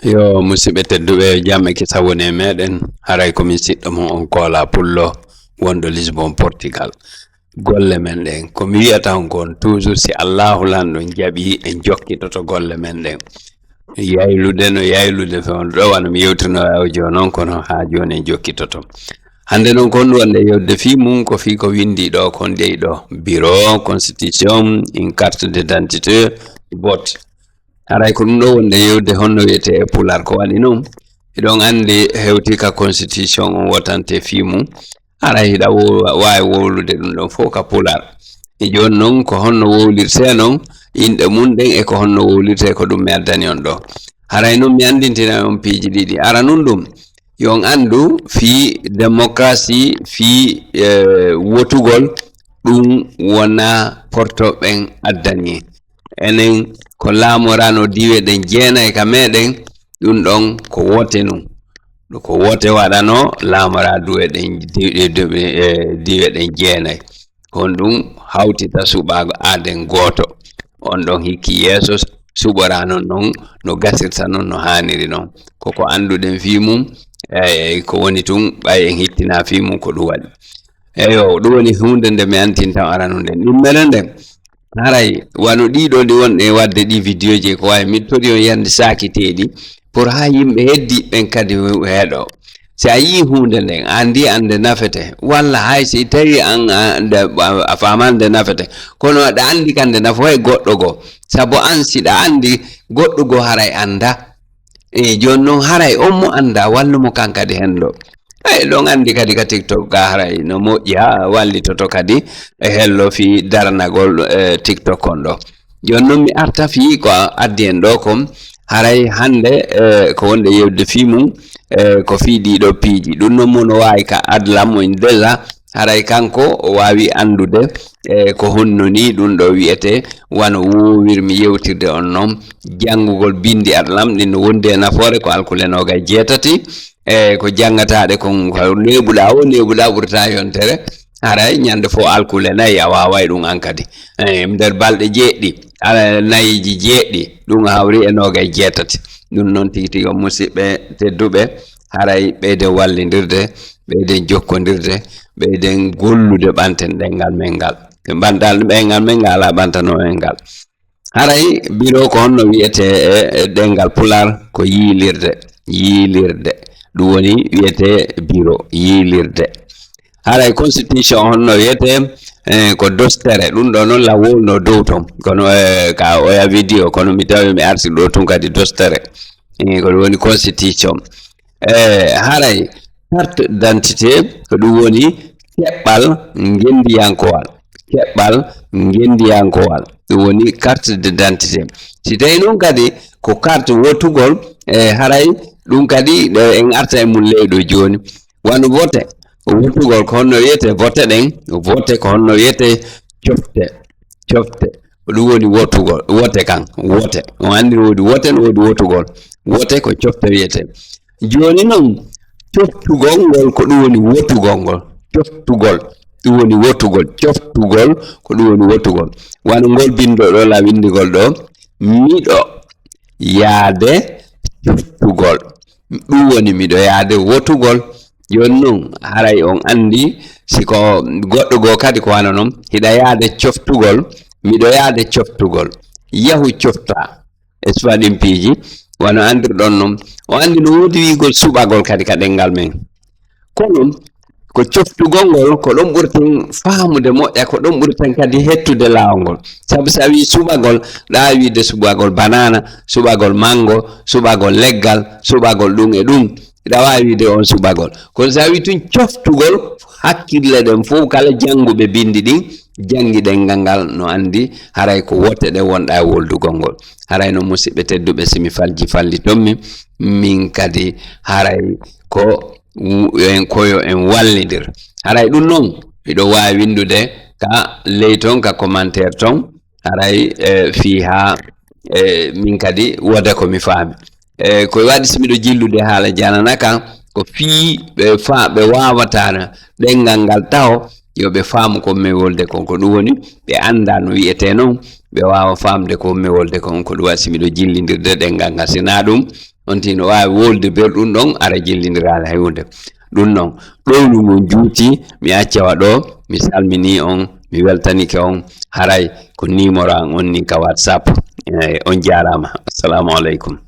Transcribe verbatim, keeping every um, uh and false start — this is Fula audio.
Yo musidɓe tedduɓe, jam e kisal woni e meɗen. Haray ko min siɗɗo mon on Koola Pullo, wonɗo Lisbon, Portugal. Golle men ɗen, ko mi wiyata on kon toujours, si Allahu Lanɗo jaɓi, en jokkitoto golle men ɗen. Yaylude no yaylude fewndo ɗo, wano mi yewtino e awjo noon, kono haa jooni en jokkitoto. Hannde noon kon wonde yewde fii mum ko fii ko winndi ɗo kon ɗey ɗo. Bureau, constitution, une carte d'identité, vote. Haray ko ɗum ɗo wonde yewde honno wiyetee e Pular. Ko waɗi noon, hiɗon anndi hewti ka constitution on wotante fii mum. Haray hiɗa wo-, waawi wowlude ɗum ɗon fof ka Pular. E jooni noon ko honno wowlirtee noon inɗe mum ɗen e ko honno wowlirtee ko ɗum mi addani on ɗo. Haray noon mi anndintina on piiji ɗiɗi. Aranun ɗum, yo on anndu fii démocratie, fii, eh, wotugol, ɗum wonaa porto ɓen addani. Enen ko laamorano diiwe ɗen jeenay ka meɗen, ɗum ɗon ko wote nun. Ɗum ko wote waɗano laamora duwe ɗen di-, di-, di-, eh, diiwe ɗen jeenay. Kon ɗum hawtita suɓaago aaden gooto. On ɗon hikki yeeso suɓorano non no gasirta non, no haaniri non. Koko annduɗen fii mum, eh, ko woni tun, ɓay en hittina fii mum ko ɗum waɗi. Eyo, ɗum woni huunde nde mi antinta aranunde. Ɗimmere nden, haray wano ɗiɗo ɗi wonɗe wadde ɗi vidéo ji, ko wawi miɗo tori on yande saakiteeɗi pour haa yimɓe heddi ɓen kadi heɗo. Si a yii huunde nden, a anndi annde nafete, walla hay si tawi an, a, nde, a, a faamaali nde nafete, kono aɗa anndi kan nde nafo hay goɗɗo goo. Sabu an siɗa anndi goɗɗo goo haray annda. E jooni noon haray on mo annda, wallu mo kan kadi hen ɗo. Eyi, ɗon anndi kadi ka TikTok ga haray no moƴƴi, haa wallitoto kadi e hello fii daranagol, eh, TikTok on ɗo. Jooni noon mi arta fii ko addi en ɗo kon, haray hannde, eh, ko wonde yewde fii mum, eh, ko fii ɗiɗo piiji. Ɗum noon mo no waawi ka adlam on déjà, haray kanko o waawi anndude, eh, ko honno ni ɗum ɗo wiyetee, wano woowirmi yewtirde on noon, janngugol binndi adlam ɗin no wondi e nafoore ko alkule noogay jeetati. E ko janngataaɗe kon, ko neeɓuɗaa o, neeɓuɗaa ɓurta yontere, haray ñannde fof alkule nayi a waaway ɗum an kadi. E nder balɗe jeeɗiɗi, ala nayiiji jeeɗiɗi, ɗum hawri e noogay jeetati. Ɗum noon tigi tigi on, musidɓe tedduɓe, haray ɓeyden wallindirde, ɓeyden jokkondirde, ɓeyden gollude ɓanten ɗenngal men ngal. Ɓantal ɗenngal men ngal alaa ɓantano en ngal. Haray biro ko honno wiyetee e, e ɗenngal Pulaar? Ko yiilirde, yiilirde. Ɗum woni wiyetee biro, yiilirde. Haray constitution honno wiyetee? E, ko dostere. Ɗum ɗo noon lawol no dow toon. Kono, e, ka oya vidéo, kono mi tawi mi arti ɗo tun kadi dostere. E, ko ɗum woni constitution. E, haray carte d'identité ko ɗum woni keɓɓal ngenndiyankowal. Keɓɓal ngenndiyankowal. Ɗum woni carte d'identité. Si tawi noon kadi ko carte wotugol, e, haray ɗum kadi, e, en arta e mum ley ɗo jooni. Wano vote, wotugol ko honno wiyetee vote ɗen? Vote ko honno wiyetee? Cofte, cofte. Ko ɗum woni wotugol, wote kan, wote. On anndi no woodi wote, no woodi wotugol. Wote ko cofte wiyetee. Jooni noon, coftugol ngol ko ɗum woni wotugol ngol. Coftugol, ɗum woni wotugol. Coftugol ko ɗum woni wotugol. Wano ngol binndo ɗo, la winndugol ɗo, miɗo yaade coftugol. Ɗum woni miɗo yaade wotugol. Jooni noon, haray on anndi, si ko goɗɗo goo kadi ko wano noon, hiɗa yaade coftugol, miɗo yaade coftugol. Yahu cofta. E suwa ɗin piiji, wano anndirɗon noon. O anndi no woodi wi'ugol suɓagol kadi ka ɗenngal men. Kono, ko coftugol ngol, ko ɗon ɓurten faamude moƴƴa, ko ɗon ɓurten kadi hettude laawol ngol. Sabu si a wii suɓagol, ɗa waawi wiide suɓagol banaana, suɓagol manngo, suɓagol leggal, suɓagol ɗum e ɗum. Hiɗa waawi wiide on suɓagol. Kono si a wii tun coftugol, hakkille ɗen fof, kala jannguɓe binndi ɗin, janngi ɗenngal ngal, no anndi haray ko wote ɗe wonɗa e woldugol ngol. Haray no, musidɓe tedduɓe, si mi falji fallitonmi, min kadi haray ko wu-, en, ko yo en wallindir. Haray ɗum noon, hiɗo waawi winndude ka ley ton, ka commentaire ton, haray, e, fii haa, e, min kadi wooda ko mi faami. E, ko waɗi si miɗo jillude haala janana kan, ko fii ɓe fa-, ɓe waawataana ɗenngal ngal taho, yo ɓe faamu ko mi wolde kon. Ko ɗum woni, ɓe annda no wiyetee noon, ɓe waawa faamde ko mi wolde kon. Ko ɗum waɗi si miɗo jillindirde ɗenngal ngal. Si naa ɗum, On tigi no waawi wolde ber ɗum ɗon, ara jillindiraali hay huunde. Ɗum noon, ɗowlu ngun juuti, mi acca wa ɗo, mi salminii on, mi weltanike on, haray ko numéro an on nin ka WhatsApp. Eey, on jaaraama. Assalaamu aleykum.